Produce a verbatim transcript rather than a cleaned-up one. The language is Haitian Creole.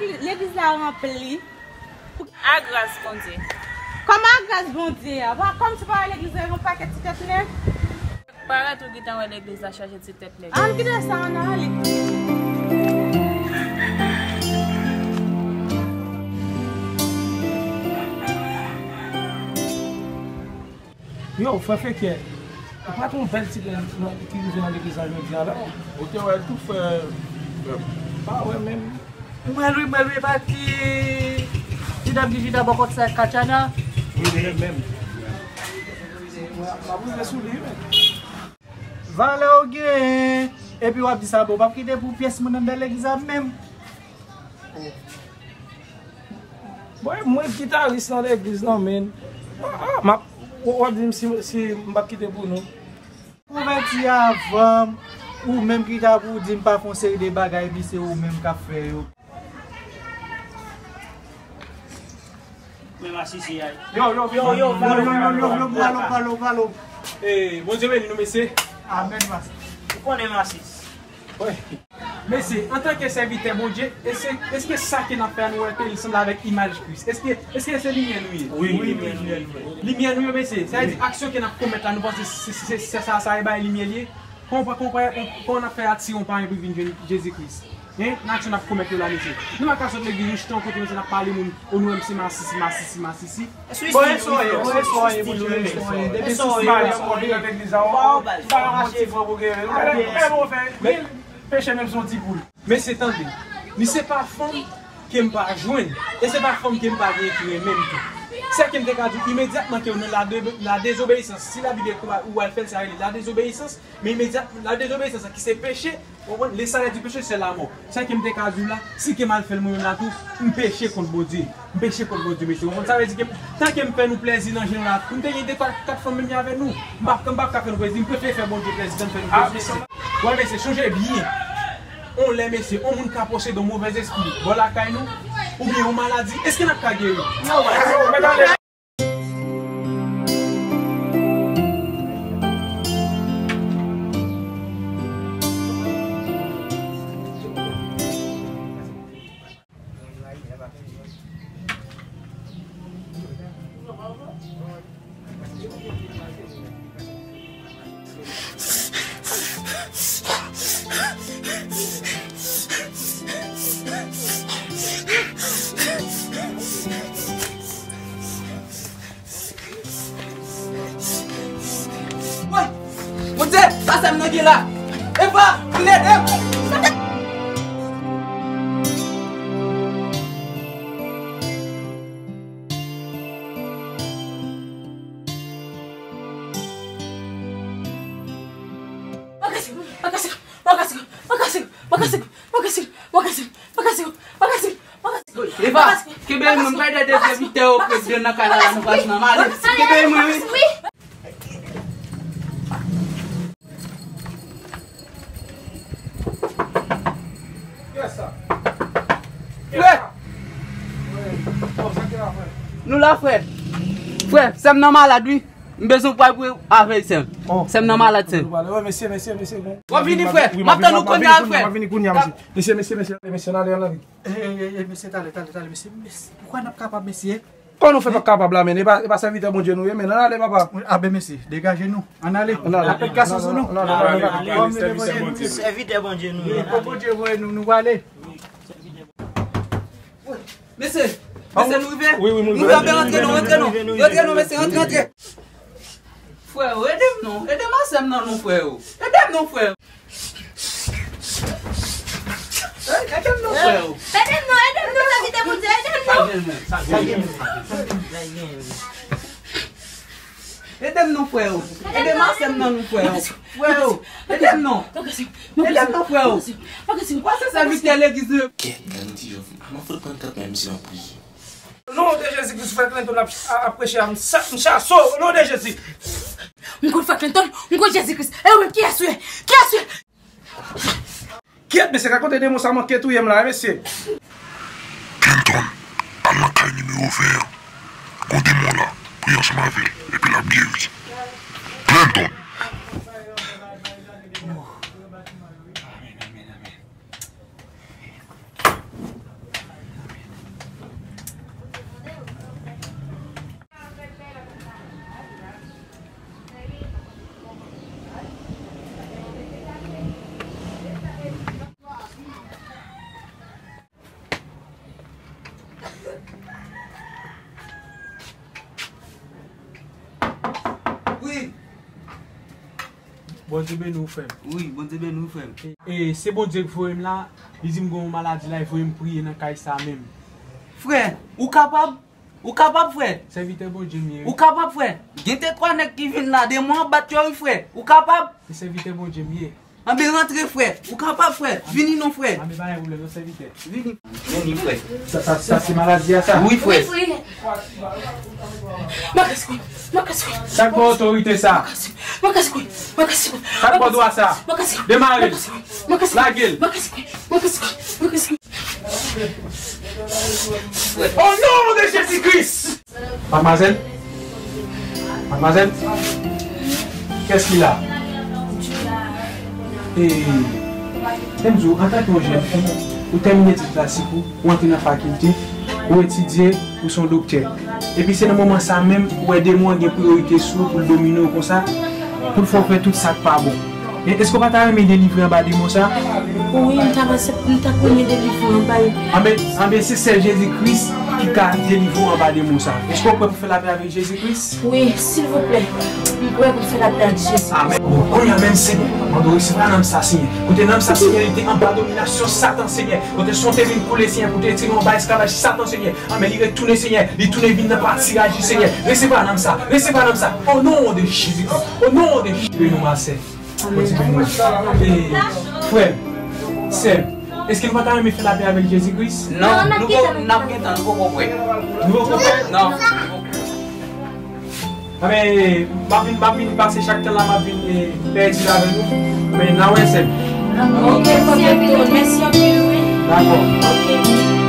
Legliz la ranpli. Agras Bondye. Kòman agras Bondye a? Wa, kòmsi pa wè legliz la yon pakèt ti tèt nèg? Parèt ou gentan wè legliz la chaje ti tèt nèg. Ann kite sa, ann ale. Yo, frè Fekè, ou pa t yon bèl ti grenn ki rive nan legliz la jodi a la? Ou te wè l tou, frè, frè m? Pa wè menm. Mwen wi, mwen wi, pa ki ti dam ki chita bò kòt sa ak Katiana. Wi, wi, menm. M ap rive sou li, men. Valè w gen, epi w ap di sa, bon, w p ap kite pou pyès moun anndan legliz la menm. Bon, mwen gitaris nan legliz lan, men. Ah, ah, m ap, w ap di m si, si m p ap kite pou nou. Konvèti avan m, ou menm ki ta pou di m pa fè yon seri de bagay, epi se ou menm k ap fè yo. Men masisi a. Yo, yo, yo, yo, yo, palo, palo, palo, palo, palo, palo. Eh, Bondye beni nou, mesye. Amèn, masisi. Ou konnen masis. Wi. Mesye, antanke sèvitè Bondye, èske, èske sa ke n ap fè a nou wè ke li sanble avèk imaj Kris? Èske, èske se limyè nou ye? Wi, limyè nou ye. Limyè nou ye, mesye. Sa vle di aksyon ke n ap komèt la, nou panse se, se, se, se sa, sa e bay limyè li ye? Kòman, kòman, kòman n ap fè atire yon payen pou vin jwenn Jezi Kris? Hein? Nan aksyon n ap komèt yo la, mesye. Nou pa ka sot legliz, nou chita yon kote, mesye, n ap pale moun, o nou menm se masisi, masisi, masisi. Bon, e sa w ye, bon, e sa w ye, bon, e sa w ye. Depi sou stil ou vin nan legliz la, ou pa yon bon ti frè pou gen. Ou gade, ou gade, ou fè. Peche menm se yon ti poul. Mesye, tande. Li se pa fanm ke m pa jwenn, e se pa fanm ke m pa gen ki renmen m tou. Sa ke m te ka di w, imedyatman ke w nan la de-, la dezobeyisans, si Labib ekri ou al fè l, sa rele la dezobeyisans, men imedyatman, la dezobeyisans ki se peche, w konprann? Le salaire du péché, c'est la mort. Sa ke m te ka di w la, si ke m al fè l mwen menm la tou, m peche kont Bondye. M peche kont Bondye, mesye. Ou konprann sa vle di ke m, tan ke m fè nou plèzi nan je nou la, m te gen de kat, kat fanm menm avè nou. M pa, m pa ka fè nou plèzi, m prefere fè Bondye plèzi, tan fè nou plèzi. Wè, mesye, chonje byen. On lè, mesye, on moun ka posede yon movèzespri bò lakay nou, oubyen yon maladi, èske n ap ka geri? Woy! Bondye, sa sè m nan gen la? Eva, vin ede m! Eva, kenbe mwen, m bay de sèvitè yo, prezidan nan kay la, nou pral nan malè. Kenbe mwen, wi. Frè! Nou la, frè. Frè, sè m nan malad, wi. M bezwen pral pou avè l, sè m. Sè m nan malad, sè m. Mesye, mesye, mesye. W ap vini, frè? M ap tann ou kounye a, frè. M ap vini kounye a, mesye. Mesye, mesye, mesye, mesye, n ale, n ale. E, e, e, e, mesye, talè, talè, talè, mesye, mesye, poukwa n ap kapab, mesye? Kòman nou fè p ap kapab la, men? E pa, e pa sèvitè Bondye nou ye, men, ann ale, papa. A ben, mesye, degaje nou, ann ale. Ann ale. N ap pèdi gason sou nou. Ann ale, ann ale, ann ale. Sèvitè Bondye nou ye. Fò Bondye voye nou, nou prale. Mesye, mesye, nou rive? Wi, wi, nou rive. Nou rive, rantre non, rantre non. Rantre non, mesye, rantre, rantre. Frè yo, ede m non. Ede m a sè m nan non, frè yo. Ede m non, frè yo. Ede m non, frè yo. Ede m non, ede m non, sèvitè Bondye, ede m non. Ede m non, frè yo. Ede m a sè m nan non, frè yo. Frè yo, ede m non. Ede m non, frè yo. Ou pa se sèvitè legliz yo. Kèt, gade ti jòf. A, m ap fout pran kat men misye nan prizon. Non de Jezi Kris, frè Clinton ap, ap preche a, m sa, m chase w, non de Jezi. M konn frè Clinton, m konn Jezi Kris. E ou menm, kiyès ou ye? Kiyès ou ye? Kyèt, mesye, ka kote demon sa manke touye m la, mesye. Clinton, al nan kay nimewo ven an. Gon demon la, priye ansanm avè l, epi l ap geri. Clinton! Amèn, amèn, amèn. Bondye beni w, frè m. Wi, Bondye beni w, frè m. E, e, se Bondye k voye m la, li di m gen yon maladi la, li voye m priye nan kay sa menm. Frè, ou kapab? Ou kapab, frè? Sèvitè Bondye m ye, wi. Ou kapab, frè? Gen de twa nèg ki vin la, demon an bat yo, wi, frè. Ou kapab? Se sèvitè Bondye m ye. Anben, rantre, frè. Ou kapab, frè? Vini non, frè. Anben, pa gen pwoblèm non, sèvitè. Vini. Vini, frè. Sa, sa, sa se maladi a, sa? Wi, frè. Wi, frè. Makaswi, makaswi. Sa k ba w otorite sa? Makaswi, makaswi, makaswi. Sa k ba w dwa sa? Makaswi. Demare. Makaswi, makaswi. Lage l. Makaswi, makaswi, makaswi. O non de Jezi Kris! Madmwazèl? Madmwazèl? Qu'est-ce qu'il a? E, e m di w, antanke yon jèn fi, ou tèmine etid klasik ou, ou antre nan fakilte, ou etidye, ou se yon doktè. Epi se nan moman sa menm, ou wè demon an gen priyorite sou ou pou l domine w konsa, pou l fè w fè tout sa k pa bon. E èske w pa ta renmen delivre anba demon sa? Wi, m ta panse, m ta renmen delivre anba yo. Anben, anben, se sèl Jezi Kris ki ka delivre w anba demon sa. Èske w prè pou fè lapè avèk Jezi Kris? Wi, silvouplè. M prè pou fè lapè ak Jezi. Amèn. Bon, kounye a menm, Senyè, mande w resevwa nanm sa, Senyè. Kote nanm sa, Senyè, li te anba dominasyon Satan, Senyè. Kote san te vin koule, Senyè, pou te retire w anba esklavaj Satan, Senyè. Amèn. Li retounen, Senyè. Li tounen vin nan patiraj li, Senyè. Resevwa nanm sa. Resevwa nanm sa. O non de Jezi Kris. O non de Jezi. Beni w, ma sè. Bondye beni w. E, frè m, sè m, èske nou pa ta renmen fè lapè avèk Jezi Kris? Non, nou poko, n ap gentan, nou poko prè. Nou poko prè? Non. Anben, m ap vin, m ap vin pase chak tan la, m ap vin, e, pèdi avè nou. Men, n a wè, sè m. Ok, frè m, mèsi anpil, wi. Dakò. Ok.